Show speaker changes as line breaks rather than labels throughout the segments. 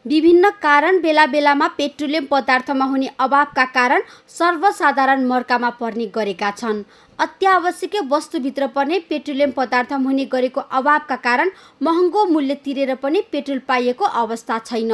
विभिन्न कारण बेला बेलामा पेट्रोलियम पदार्थमा हुने अभावका कारण सर्वसाधारण मर्कामा पर्ने गरेका छन्। अत्यावश्यक वस्तुभित्र पर्ने पेट्रोलियम पदार्थमा हुने गरेको अभावका कारण महँगो मूल्य तिरेर पनि पेट्रोल पाइएको अवस्था छैन।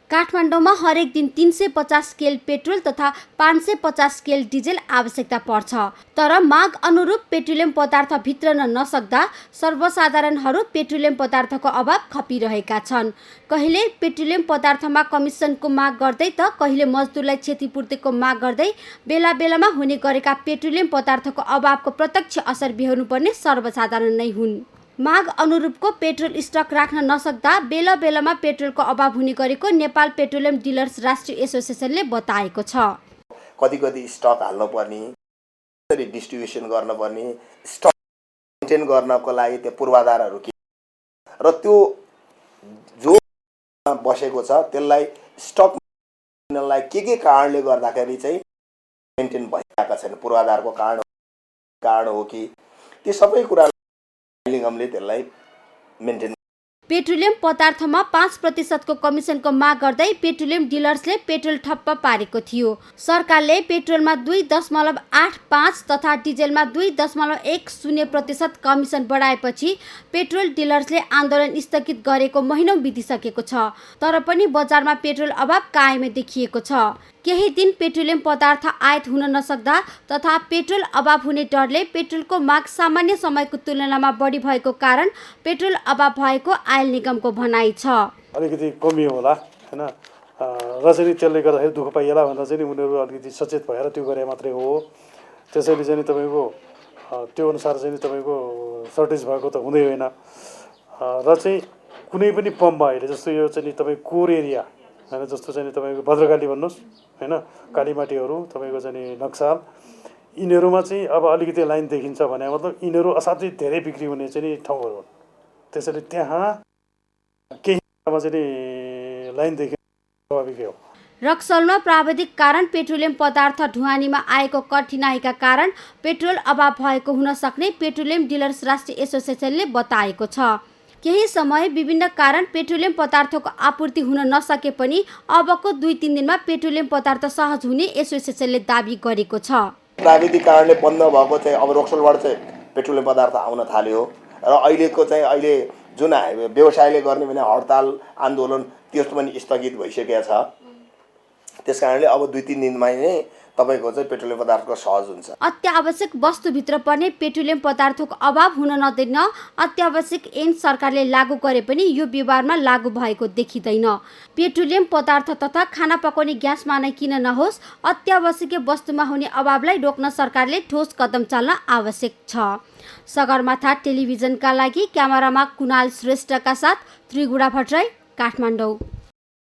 काठमाडौँमा हरेक दिन 350 केल पेट्रोल तथा 550 केल डिजेल आवश्यकता पर्छ। तर माग अनुरूप पेट्रोलियम पदार्थ भित्रन नसक्दा सर्वसाधारणहरू पेट्रोलियम पदार्थको अभाव खपिरहेका छन्। कहिले पेट्रोलियम पदार्थमा कमिसनको माग गर्दै त कहिले मजदुरलाई क्षतिपूर्तिको माग गर्दै बेला बेलामा हुने गरेका पेट्रोलियम पदार्थको अभावको प्रत्यक्ष असर बिहोर्नुपर्ने सर्वसाधारण नै हुन्। माग अनुरूपको पेट्रोल स्टक राख्न नसक्दा बेला बेलामा पेट्रोलको अभाव हुने गरेको नेपाल पेट्रोलियम डिलर्स राष्ट्रिय एसोसिएसनले बताएको छ।
कति स्टक हाल्नु पर्ने, कसरी डिस्ट्रिब्युसन गर्नुपर्ने, स्टक मेन्टेन गर्नको लागि त्यो पूर्वाधारहरू के र त्यो जो बसेको छ त्यसलाई स्टक मेन्टेनलाई के कारणले गर्दाखेरि चाहिँ मेन्टेन भइरहेका छैन, पूर्वाधारको कारण हो कि त्यो सबै कुरा निगमले त्यसलाई मेन्टेन।
पेट्रोलियम पदार्थमा 5% को कमिसनको माग गर्दै पेट्रोलियम डिलर्सले पेट्रोल ठप्प पारेको थियो। सरकारले पेट्रोलमा 2.85 तथा डिजेलमा 2.10% कमिसन बढाएपछि पेट्रोल डिलर्सले आन्दोलन स्थगित गरेको महिनौं बितिसकेको छ। तर पनि बजारमा पेट्रोल अभाव कायमै देखिएको छ। केही दिन पेट्रोलियम पदार्थ आयात हुन नसक्दा तथा पेट्रोल अभाव हुने डरले पेट्रोलको माग सामान्य समयको तुलनामा बढी भएको कारण पेट्रोल अभाव भएको आयल निगमको भनाइ छ।
अलिकति कमी होला हैन, र चाहिँ त्यसले गर्दाखेरि दुःख पाइएला भन्दा चाहिँ उनीहरू अलिकति सचेत भएर त्यो गरे मात्रै हो। त्यसैले चाहिँ तपाईको त्यो अनुसार चाहिँ तपाईको सर्टेज भएको त हुँदै होइन। र चाहिँ कुनै पनि पम्पमा अहिले जस्तो यो चाहिँ तपाईँ कोर एरिया हैन, जस्तो चाहिँ तपाईको भद्रकाली भन्नुहोस् हैन, कालीमाटीहरू तपाईको चाहिँ नक्साल, यिनीहरूमा चाहिँ अब अलिकति लाइन देखिन्छ भने मतलब यिनीहरू असाध्यै धेरै बिक्री हुने चाहिँ ठाउँहरू हुन्। त्यसैले त्यहाँ केही चाहिँ लाइन देखिन स्वाभाविकै हो।
रक्सौलमा प्राविधिक कारण पेट्रोलियम पदार्थ ढुवानीमा आएको कठिनाइका कारण पेट्रोल अभाव भएको हुन सक्ने पेट्रोलियम डिलर्स राष्ट्रिय एसोसिएसनले बताएको छ। केही समय विभिन्न कारण पेट्रोलियम पदार्थको आपूर्ति हुन नसके पनि अबको 2-3 दिनमा पेट्रोलियम पदार्थ सहज हुने एसोसिएसनले दाबी गरेको छ।
प्राविधिक कारणले बन्द भएको चाहिँ अब रक्सौलबाट चाहिँ पेट्रोलियम पदार्थ आउन थाल्यो र अहिले जुन व्यवसायले गर्ने भने हडताल आन्दोलन त्यस्तो पनि स्थगित भइसकेको छ। त्यसकारणले अब 2-3 दिनमा नै तपाईको चाहिँ पेट्रोलियम पदार्थको सहज हुन्छ।
अत्यावश्यक वस्तुभित्र पर्ने पेट्रोलियम पदार्थको अभाव हुन नदिन अत्यावश्यक ऐन सरकारले लागू गरे पनि यो व्यवहारमा लागू भएको देखिँदैन। पेट्रोलियम पदार्थ तथा खाना पकाउने ग्यासमा नै किन नहोस्, अत्यावश्यक वस्तुमा हुने अभावलाई रोक्न सरकारले ठोस कदम चाल्न आवश्यक छ। सगरमाथा टेलिभिजनका लागि क्यामेरामा कुणाल श्रेष्ठका साथ त्रिगुडा भट्टराई, काठमाडौँ।